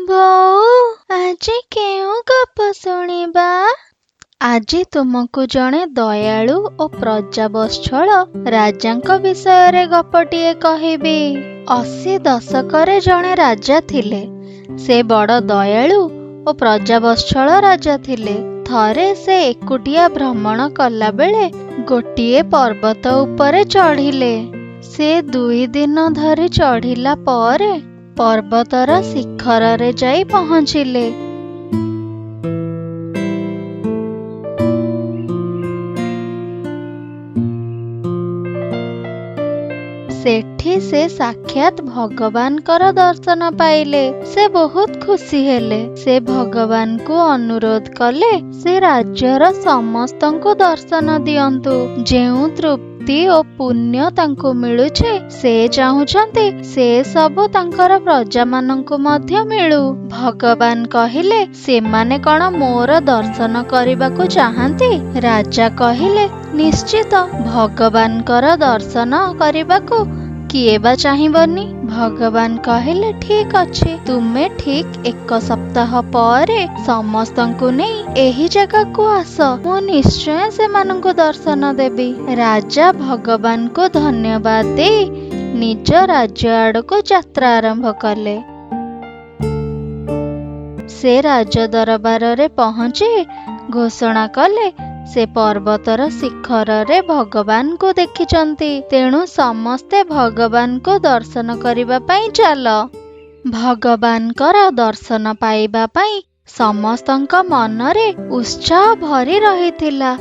ବୋଉ, ଆଜି କେଉଁ ଗପ ଶୁଣିବା? ଆଜି ତୁମକୁ ଜଣେ ଦୟାଳୁ ଓ ପ୍ରଜାବତ୍ସଳ ରାଜାଙ୍କ ବିଷୟରେ ଗପଟିଏ କହିବି। 80 ଦଶକରେ ଜଣେ ରାଜା ଥିଲେ। ସେ ବଡ଼ ଦୟାଳୁ ଓ ପ୍ରଜାବତ୍ସଳ ରାଜା ଥିଲେ। ଥରେ ସେ ଏକୁଟିଆ ଭ୍ରମଣ କଲାବେଳେ ଗୋଟିଏ ପର୍ବତ ଉପରେ ଚଢ଼ିଲେ। ସେ 2 ଦିନ ଧରି ଚଢ଼ିଲା ପରେ ପର୍ବତର ଶିଖରରେ ଯାଇ ପହଞ୍ଚିଲେ। ସେଠି ସେ ସାକ୍ଷାତ ଭଗବାନଙ୍କର ଦର୍ଶନ ପାଇଲେ। ସେ ବହୁତ ଖୁସି ହେଲେ। ସେ ଭଗବାନଙ୍କୁ ଅନୁରୋଧ କଲେ ସେ ରାଜ୍ୟର ସମସ୍ତଙ୍କୁ ଦର୍ଶନ ଦିଅନ୍ତୁ। ଯେଉଁ ତୃପ୍ତି ଓ ପୁଣ୍ୟ ତାଙ୍କୁ ମିଳୁଛି, ସେ ଚାହୁଁଛନ୍ତି ସେ ସବୁ ତାଙ୍କର ପ୍ରଜାମାନଙ୍କୁ ମଧ୍ୟ ମିଳୁ। ଭଗବାନ କହିଲେ, ସେମାନେ କଣ ମୋର ଦର୍ଶନ କରିବାକୁ ଚାହାନ୍ତି? ରାଜା କହିଲେ, ନିଶ୍ଚିତ, ଭଗବାନଙ୍କର ଦର୍ଶନ କରିବାକୁ କିଏ ବା ଚାହିଁବନି? ଭଗବାନ କହିଲେ, ଠିକ ଅଛି, ତୁମେ ଠିକ 1 ସପ୍ତାହ ପରେ ସମସ୍ତଙ୍କୁ ନେଇ ଏହି ଜାଗାକୁ ଆସ, ମୁଁ ନିଶ୍ଚୟ ସେମାନଙ୍କୁ ଦର୍ଶନ ଦେବି। ରାଜା ଭଗବାନଙ୍କୁ ଧନ୍ୟବାଦ ଦେଇ ନିଜ ରାଜ୍ୟ ଆଡ଼କୁ ଯାତ୍ରା ଆରମ୍ଭ କଲେ। ସେ ରାଜ ଦରବାରରେ ପହଞ୍ଚି ଘୋଷଣା କଲେ ସେ ପର୍ବତର ଶିଖରରେ ଭଗବାନଙ୍କୁ ଦେଖିଛନ୍ତି, ତେଣୁ ସମସ୍ତେ ଭଗବାନଙ୍କୁ ଦର୍ଶନ କରିବା ପାଇଁ ଚାଲ। ଭଗବାନଙ୍କର ଦର୍ଶନ ପାଇବା ପାଇଁ ସମସ୍ତଙ୍କ ମନରେ ଉତ୍ସାହ ଭରି ରହିଥିଲା।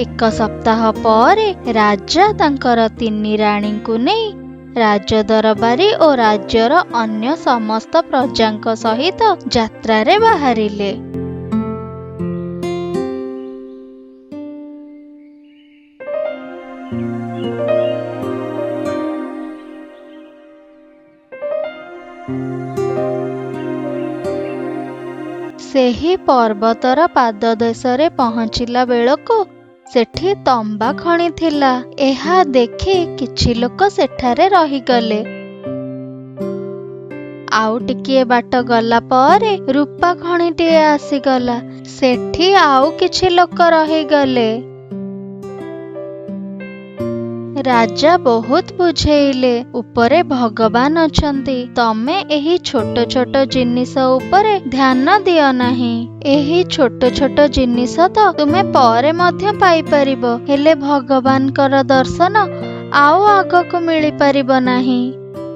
1 ସପ୍ତାହ ପରେ ରାଜା ତାଙ୍କର 3 ରାଣୀଙ୍କୁ ନେଇ ରାଜଦରବାରୀ ଓ ରାଜ୍ୟର ଅନ୍ୟ ସମସ୍ତ ପ୍ରଜାଙ୍କ ସହିତ ଯାତ୍ରାରେ ବାହାରିଲେ। ସେହି ପର୍ବତର ପାଦଦେଶରେ ପହଞ୍ଚିଲା ବେଳକୁ ସେଠି ତମ୍ବା ଖଣି ଥିଲା। ଏହା ଦେଖି କିଛି ଲୋକ ସେଠାରେ ରହିଗଲେ। ଆଉ ଟିକିଏ ବାଟ ଗଲା ପରେ ରୂପା ଖଣିଟିଏ ଆସିଗଲା। ସେଠି ଆଉ କିଛି ଲୋକ ରହିଗଲେ। ରାଜା ବହୁତ ବୁଝେଇଲେ, ଉପରେ ଭଗବାନ ଅଛନ୍ତି, ତମେ ଏହି ଛୋଟ ଛୋଟ ଜିନିଷ ଉପରେ ଧ୍ୟାନ ଦିଅ ନାହିଁ। ଏହି ଛୋଟ ଛୋଟ ଜିନିଷ ତ ତୁମେ ପରେ ମଧ୍ୟ ପାଇପାରିବ, ହେଲେ ଭଗବାନଙ୍କର ଦର୍ଶନ ଆଉ ଆଗକୁ ମିଳିପାରିବ ନାହିଁ।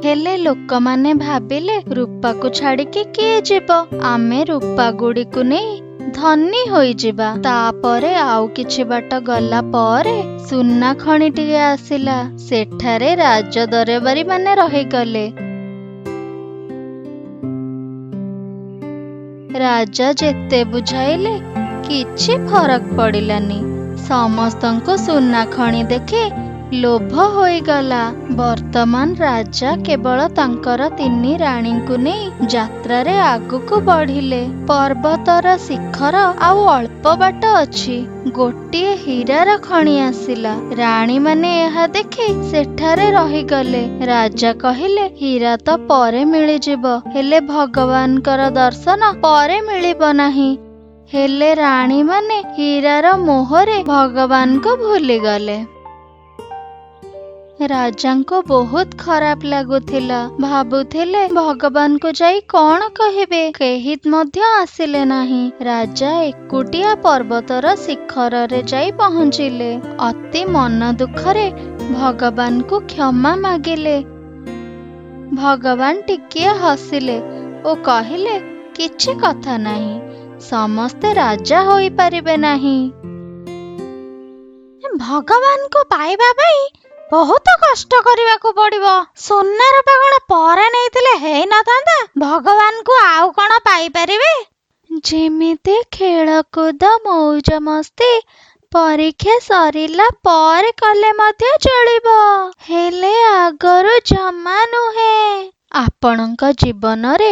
ହେଲେ ଲୋକମାନେ ଭାବିଲେ, ରୂପାକୁ ଛାଡ଼ିକି କିଏ ଯିବ? ଆମେ ରୂପା ଗୁଡ଼ିକୁ ନେଇ ଧନୀ ହୋଇଯିବା। ତାପରେ ଆଉ କିଛି ବାଟ ଗଲା ପରେ ସୁନା ଖଣିଟିଏ ଆସିଲା। ସେଠାରେ ରାଜ ଦରବାରୀମାନେ ରହିଗଲେ। ରାଜା ଯେତେ ବୁଝାଇଲେ କିଛି ଫରକ ପଡ଼ିଲାନି। ସମସ୍ତଙ୍କୁ ସୁନା ଖଣି ଦେଖି ଲୋଭ ହୋଇଗଲା। ବର୍ତ୍ତମାନ ରାଜା କେବଳ ତାଙ୍କର 3 ରାଣୀଙ୍କୁ ନେଇ ଯାତ୍ରାରେ ଆଗକୁ ବଢ଼ିଲେ। ପର୍ବତର ଶିଖର ଆଉ ଅଳ୍ପ ବାଟ ଅଛି। ଗୋଟିଏ ହୀରାର ଖଣି ଆସିଲା। ରାଣୀମାନେ ଏହା ଦେଖି ସେଠାରେ ରହିଗଲେ। ରାଜା କହିଲେ, ହୀରା ତ ପରେ ମିଳିଯିବ, ହେଲେ ଭଗବାନଙ୍କର ଦର୍ଶନ ପରେ ମିଳିବ ନାହିଁ। ହେଲେ ରାଣୀମାନେ ହୀରାର ମୋହରେ ଭଗବାନଙ୍କୁ ଭୁଲିଗଲେ। ରାଜାଙ୍କୁ ବହୁତ ଖରାପ ଲାଗୁଥିଲା। ଭାବୁଥିଲେ ଭଗବାନଙ୍କୁ ଯାଇ କଣ କହିବେ? କେହି ମଧ୍ୟ ଆସିଲେ ନାହିଁ। ରାଜା ଏକୁଟିଆ ପର୍ବତର ଶିଖରରେ ଯାଇ ପହଞ୍ଚିଲେ। ଅତି ମନ ଦୁଃଖରେ ଭଗବାନଙ୍କୁ କ୍ଷମା ମାଗିଲେ। ଭଗବାନ ଟିକିଏ ହସିଲେ ଓ କହିଲେ, କିଛି କଥା ନାହିଁ, ସମସ୍ତେ ରାଜା ହୋଇପାରିବେ ନାହିଁ। ଭଗବାନଙ୍କୁ ପାଇବା ପାଇଁ ବହୁତ କଷ୍ଟ କରିବାକୁ ପଡ଼ିବ। ସୁନା ରୂପା କଣ ପରେ ନେଇଥିଲେ ହେଇନଥାନ୍ତା? ଭଗବାନଙ୍କୁ ଆଉ କଣ ପାଇପାରିବେ? ଯେମିତି ଖେଳକୁଦ ମଉଜ ମସ୍ତି ପରୀକ୍ଷା ସରିଲା ପରେ କଲେ ମଧ୍ୟ ଚଳିବ, ହେଲେ ଆଗରୁ ଜମା ନୁହେଁ। ଆପଣଙ୍କ ଜୀବନରେ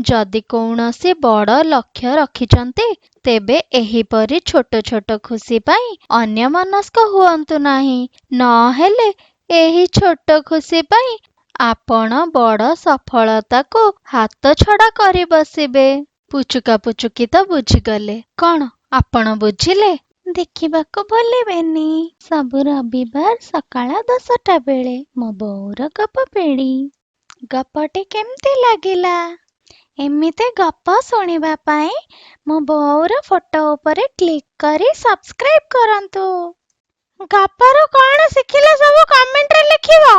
ଯଦି କୌଣସି ବଡ଼ ଲକ୍ଷ୍ୟ ରଖିଛନ୍ତି, ତେବେ ଏହିପରି ଛୋଟ ଛୋଟ ଖୁସି ପାଇଁ ଅନ୍ୟମନସ୍କ ହୁଅନ୍ତୁ ନାହିଁ। ନହେଲେ ଏହି ଛୋଟ ଖୁସି ପାଇଁ ଆପଣ ବଡ଼ ସଫଳତାକୁ ହାତଛଡ଼ା କରି ବସିବେ। ପୁଚୁକା ପୁଚୁକି ତ ବୁଝିଗଲେ। କଣ ଆପଣ ବୁଝିଲେ? ଦେଖିବାକୁ ଭୁଲିବେନି, ସବୁ ରବିବାର ସକାଳ 10ଟା ବେଳେ ମୋ ବୋଉର ଗପ ପେଡ଼ି। ଗପଟି କେମିତି ଲାଗିଲା? ଏମିତି ଗପ ଶୁଣିବା ପାଇଁ ମୋ ବୋଉର ଫଟୋ ଉପରେ କ୍ଲିକ୍ କରି ସବସ୍କ୍ରାଇବ୍ କରନ୍ତୁ। ଗପରୁ କଣ ଶିଖିଲେ ସବୁ କମେଣ୍ଟରେ ଲେଖିବ।